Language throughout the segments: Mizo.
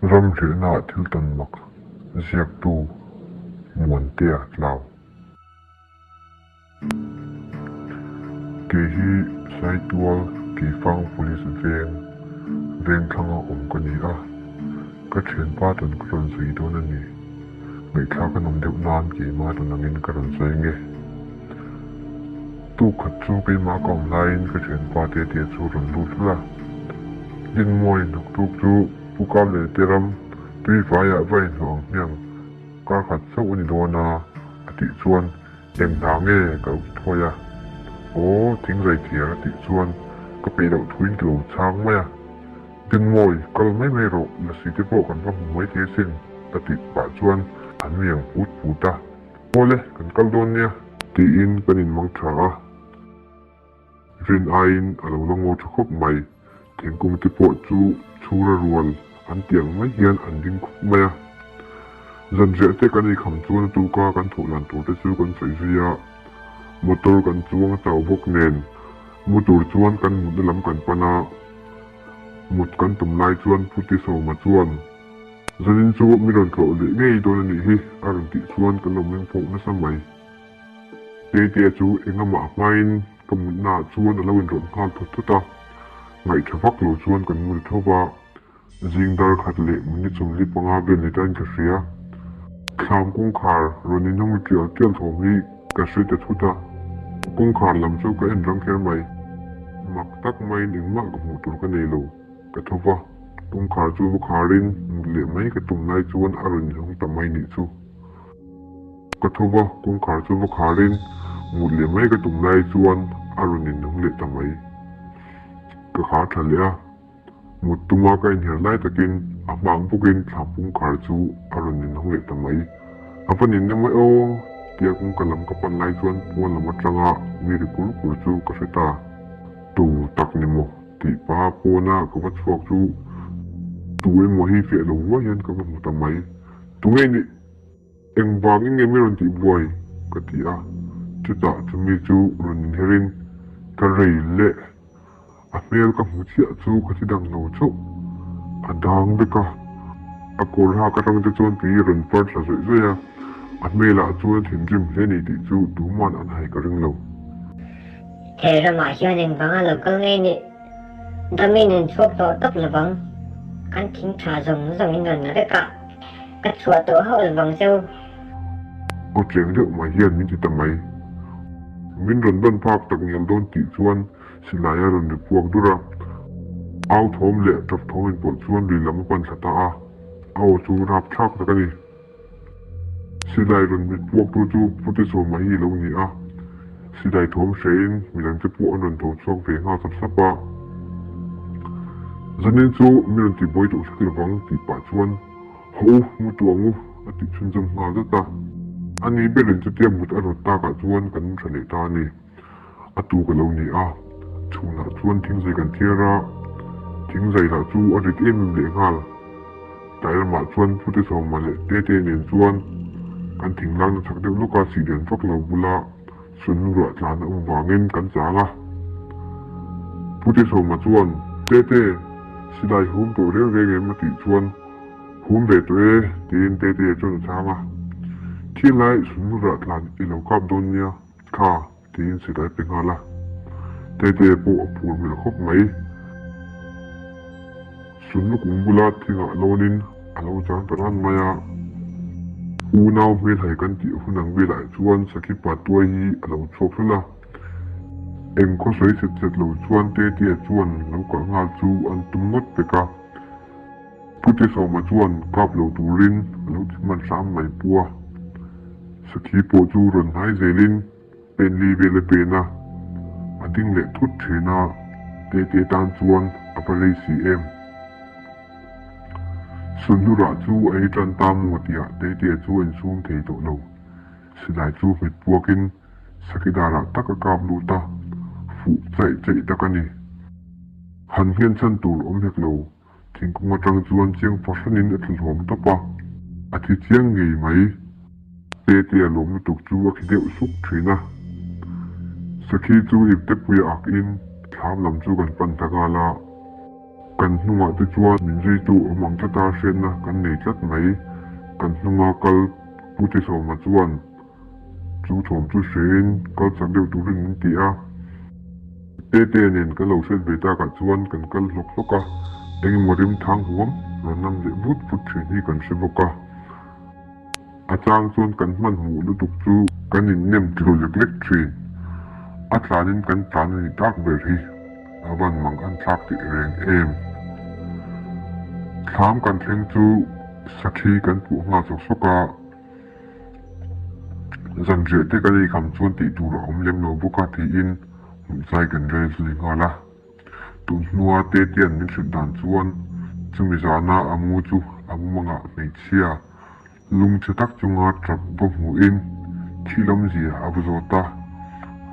Ram riahnaah thil tawn mak ziaktu Muantea Tlau. Kei hi Saitual Keifang Police veng vengthlanga awm ka ni a, ka thianpa tawn ka rawn sawi dawn a ni. Ngaihthlak a nawm deuh nan keimah tawn angin ka rawn sawi ange. Tuk khat chu keimah ka awm laiin ka thianpa Tetea chu a rawn lut hlawlh a. Dinmuai hnawktuk chu Pu Kamleh te ram tui vaiah va inhlawh ang hmiang kar khat chauh a ni dawn a, a tih chuan eng hna nge ka lo ti thawi a. Aw, thingzai thiar a tih chuan ka peih loh thuin ka lo chhang mai a. Dinmawi, kal mai mai rawh, lasi te pawh kan va hmu mai thei asin, a tih pah chuan an mi ang put put a. Awle, kan kal dawn nia. Tiin kan inmang tha a. Rin aiin a lo la ngaw tha khawp mai. Thingkung te pawh chu chhura rual an tih ang mai hian an ding khup mai a. Zanriah te kan eikham chuan a tuka kan thawh dan tur te chu kan sawi zui a. Motor kan chuang a chau bawk nen mu tur chuan kan mutna lam kan pan a. Mut kan tum lai chuan Pu Tisawma chuan, Zanin chu mi rawn tlawh leh ngei dawn a nih hi a rawn tih chuan kan lo meng phawk nasa mai. Teitea chu engamah hmain ka mutnaah chuan a lo inrawlh nghal thut thut a, ngaihtha vak lo chuan kan mu ta tho va, zing dar khat leh minute 45 vel ni tain ka hria. Thlam kawngkhar rawn inhawng ri tial tial thawm hi ka hre ta thut a, kawngkhar lam chu ka en rang kher mai. Mak tak maiin engmah ka hmuh tur ka nei lo, ka tho va, kawngkhar chu va kharin mut leh mai ka tum lai chuan a rawn inhawng ta mai nih chu. Ka tho va, kawngkhar chu va kharin mut leh mai ka tum lai chuan a rawn inhawng leh ta mai. Ka khar tha leh a, mut tuma ka inher lai takin a hmang bawkin thlam kawngkhar chu a rawn inhawng leh ta mai. A va nin em aw tia kawngka lam ka pan lai chuan pawn lam atanga mi ri kur kur chu ka hre ta. Tu tak ni maw tih paha pawna ka va chhuak chu tu emaw hi fiah lo ruai hian ka va hmu ta mai. Tunge nih? Engvangin nge mi rawn tih buai? ka ti a, chutah chumi chu rawn inherin ka rei leh a hmel ka hmu chiah chu ka ti dang lo chauh. A dang vek a, a kawr hak atang te chuan tui rawn far thla zawih zawih a, a hmelah chuan a thinrim hle ni tih chu tuman an hai ka ring lo. He ramah hian engvanga lo kal ngei nih? Damin in chhuak tawh tawp lovang, kan thing tha zawng zawng in rawn la vek a. Ka chhuah tawh hauh lovang cheu. Aw cheng deuh mai hian min ti ta mai. Min rawn ban phak tak ngial dawn tih chuan silai a rawn ri puak dur a. Au thawm leh tap thawm in pawlh chuan lui lam a pan thla ta a, a aw chu rapthlak tak a ni. Silai rawn mit puak tu chu Pu Tisawma hi a lo ni a. Silai thawm hrein midang te pawh an rawn tho chhuak ve nghal sap sap a. Zanin chu mi rawn tihbuai duh hlek lovang tih pah chuan Haw u, mu tu ang u a tih chhunzawm nghal zat a. Ani berin chutia mut a rawt takah chuan kan tha leh ta a ni. A tu ka lo ni a, chhunah chuan thingzai kan thiar a, thingzai lah chu a rit em em leh nghal. Tlai lamah chuan Pute Sawma leh Tete nen chuan kan thing lakna chak deuh lawka sih lian vak lo bula sunnu ruah tlan a awm vangin kan chang a. Pute Sawma chuan, Tete, silai hum tawh reng reng em? a tih chuan, Hum ve tawh e, tiin Tete chuan a chhang a. Thil lai sunnu ruah tlan i lo kap dawn nia. Kha, tiin silai pe nghal a. Tete pawh a phur hmel khawp mai. Sunnu kum bula thingah lawnin a lo chang ta ran mai a. Unau hmelhai kan tih hun ang velah chuan Sakhi pa tuai hi a lo chhuak hlawlh a. Eng khaw sawi chet chet lo chuan Tetea chuan lo kalh nghal chu an tum ngawt pek a. Pu Tisawma chuan kap lo turin a lo ti hman hram mai pu a. Sakhi pawh chu rawn hnai zelin pen li vel a pen a, a ding leh thut thin a, Tete tan chuan a va rei si em. Sunhlu rah chu a ei tan ta maw tihah Tete chu a insum thei tawh lo. Silai chu hmet puakin Sakhi darah tak a kap lut a, fuh chaih chaih tak a ni. Han nghen chhan tur awm hek lo. Thingkung atang chuan chiang fahranin a tlu hlawm tawp a, a thi chiang ngei mai. Tete a lawm lutuk chu a khi deuh suk thin a. Sakhi chu ipte puia ak in thlam lam chu kan pan ta nghal a. Kan hnungah te chuan min zuitu awm ang tlata hriatna kan nei tlat mai. Kan hnunga kal Pu Tisawma chuan chu thawm chu hrein kal chak deuh turin min ti a. Tete nen kan lo hriat ve takah chuan kan kal hlawk hlawk a, engemaw rim thang huam rawn nam leh vut vut thin hi kan hre bawk a. A chang chuan kan hmanhmawh lutuk chu kan innem tlu lek lek thin. A tlanin kan tlan a nih tak ber hi a van mang an thlak tih reng em. Thlam kan thleng chu sakhi kan puh nghal sawk sawk a, zanriah te kan eikham chuan tih tur a awm lem lo bawk a tiin hmuhzai kan rel zui nghal a. Tun hnua Tetian min hrilh dan chuan chumi zana a mu chu a mumangah hmeichhia lungchhe tak chunga tap va hmuhin thi lamzia a va zawt a,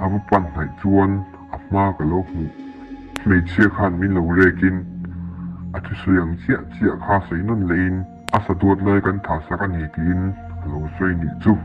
a va pan hnaih chuan a hma ka lo hmuh. Hmeichhia khan min lo rekin a thusawi ang chiah chiah kha sawi nawn lehin a sa duat lai kan thah sak a ni tiin a lo sawi nih chu.